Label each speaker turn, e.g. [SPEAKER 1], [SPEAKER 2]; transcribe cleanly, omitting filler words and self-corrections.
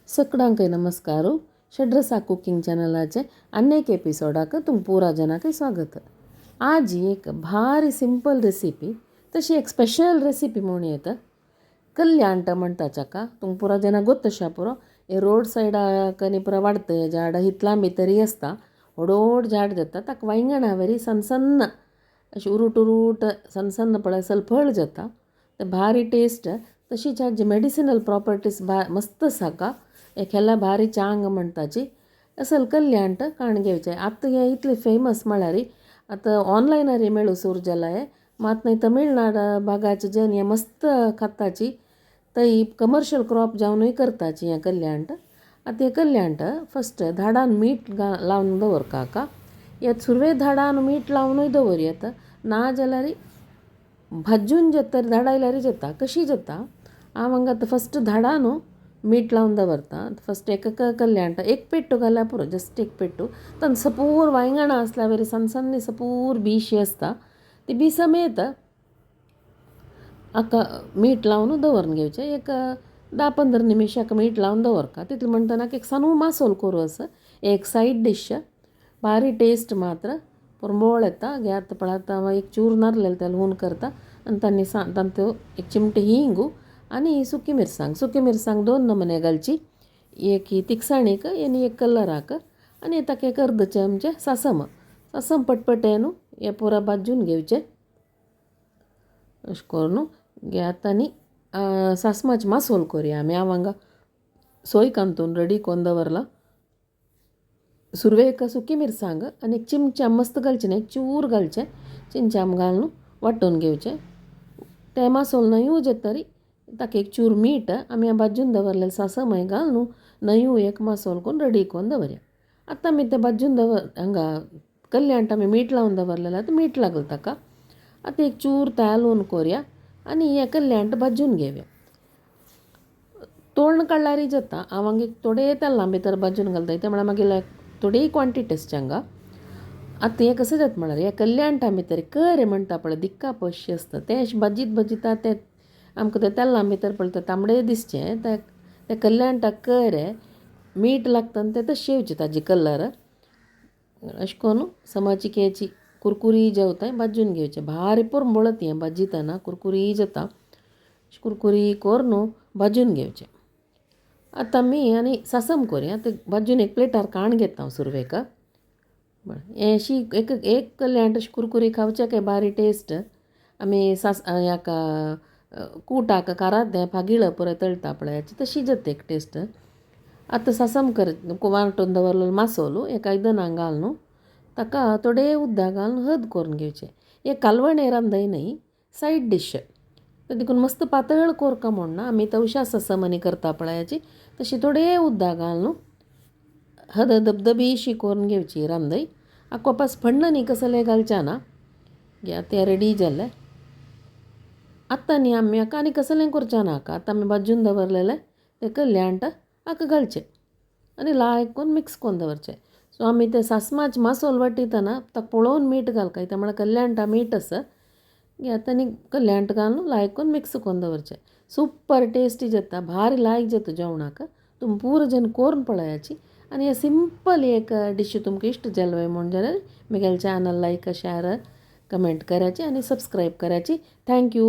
[SPEAKER 1] सगळ्यांकय नमस्कार. षड्रसा कुकिंग चॅनलाचे अनेक एपिसोडाक तुम पुरा जनाकय स्वागत. आज एक भारी सिंपल रेसिपी, तशी एक स्पेशल रेसिपी म्हणून येता. कल्याण म्हणता चाका तुम पुरा जना गोत्तशा पुरो. हे रोड सायडाक आनी पुरा वाडत हें झाड, हितला भितरय आसता. व्हड झाड जाता ताका, वांयगणा वरी सन्न सन्न अशें उरूट उरूट सन्न सन्न पळय सलफळ जाता. ते भारी टेस्ट, तशीच हाजी मेडिसिनल प्रॉपर्टीज मस्त आसा हाका. एक हेला भारी चांग म्हणटाची असल कल्याण काण घेवचें. आतां हें इतलें फेमस म्हळ्यार आतां ऑनलायनार मेळूं सुरू जाला. हें मात न्हय, तमिळनाड भागाचे जन हें मस्त खाताची, थंय कमर्शियल क्रॉप जावनूय करताची हें कल्याण. आतां हें कल्याण फस्ट धाडान मीठ लावन दवर काका. हे सुरवे धाडान मीठ लावनूय दवर येता, ना जाल्यार भाजून जाता, धाडायल्यारय जाता, कशी जाता. हांव हांगा आतां फस्ट धाडा न्हू मीठ लावन दवरता. फस्ट एक कल्याण एक पेट्टो घाल्यार पुरो, जस्ट एक पेट्टू. तांकां सपूर वांयगणां आसल्या वरी सन्न सन्नी सपूर बीशी आसता, ती बी समेत हाका मीठ लावन दवरून घेवचें. एक 10-15 निमिश हाका मीठ लावन दवरका. तितलें म्हणटना एक सनू मासोल करूं आसा, एक सायड डीश, भारी टेस्ट मात्र पुरंबोळ येता. घेयात पळयात, हांव एक चूर नारलेलें तेल हून करता आनी तांणी तांतू एक चिमटी हिंगू आनी सुकी मिरसांग. सुकी मिरसांग दोन नमुने घालची, एक ही तिखसाणीक आनी एक कलराक. आनी ताका एक अर्द चमचे सासम. सासम पटपटें न्हू हें पुरा भाजून घेवचें. अशें करून घेयात आनी सासमाचें मासोल करुया आमी. हांव हांगा सोय कांतून रेडी करून दवरला. सुरवेक सुकी मिरसांग आनी एक चिमच्या मस्त घालचें न्ही, एक चूर घालचें, चिमच्याम घालून वांटून घेवचें. तें मासोल न्हयूं जातरी ताका एक चूर मीठ, आमी भाजून दवरलेलें सासमय घालून न्हयूं एक मासोल करून रेडी करून दवरया. आतां आमी तें भाजून दवर हांगा कल्याण आमी मीठ लावन दवरलेलें, आतां मीठ लागलें ताका. आतां एक चूर तेल हून कोरया आनी हें कल्याण भाजून घेवया. तोळण काडल्यारय जाता. हांव हांगा एक थोडे तेलां भितर भाजून घालता, ते म्हळ्यार मागीर थोडी क्वॉन्टिटी आसची हांगा. आतां हें कशें जाता म्हळ्यार ह्या कल्याणटा भितर कर म्हणटा पळय, दिक्का पशी आसता, तें अशें भाजीत भाजीता तें आमकां तें तेलां भितर पळयता तांबडे दिसचें. ते तें कल्याणटाक कर मीठ लागता आनी तें तशें येवचें ताजे कलर. अशें करून समाची केची कुरकुरी जेवताय भाजून घेवचें. भारी पुरंबळत हें भाजितना कुरकुरी जाता. अशें कुरकुरी करून भाजून घेवचें. आतां आमी आनी सासम कोरया. आतां भाजून एक प्लेटार काण घेता हांव सुरवेक. हें अशी एक एक कल्याण अशी कुरकुरी खावच्या काय बारी टेस्ट. आमी सास हाका कुटाक कारात फागिळ पुरो तळटा पळय तशी जाता एक टेस्ट. आतां सासम कर वांटून दवरलेलो मासोलो एका आयदनां घाल न्हू, ताका थोडे उदक घालून हद करून घेवचें. एक कालवण रांदय न्हय, सायड डीश देखून मस्त पातळ कोरका म्हण ना, आमी तवशा सासम आनी करता पळयाची तशी थोडे उदक घालून हद धबधबीशी करून घेवची रांदय. आकोपास फण्ण न्ही कसलें घालचें ना. घे तें रेडी जालें. आतां न्ही आमी हाका आनी कसलें करचें ना हाका. आतां आमी भाजून दवरलेलें तें कल्याण हाका घालचें आनी लायक करून मिक्स करून दवरचें. सो आमी तें सासमाच मासोल वांटितना ताका पळोवन मीठ घालकाय, ते म्हळ्यार कल्याणटा मीठ आसा. आतां आनी कल्याण घालून लायक करून मिक्स करून दवरचें. सुपर टेस्टी जाता, भारी लायक जाता जेवणाक. तुमी पुरो जन करून पळयाची आनी हें सिंपल एक डिश तुमकां इश्ट जालें म्हूण जाल्यार म्हगेलें चॅनल लायक, शेअर, कमेंट करायची आनी सबस्क्रायब करायची. Thank you.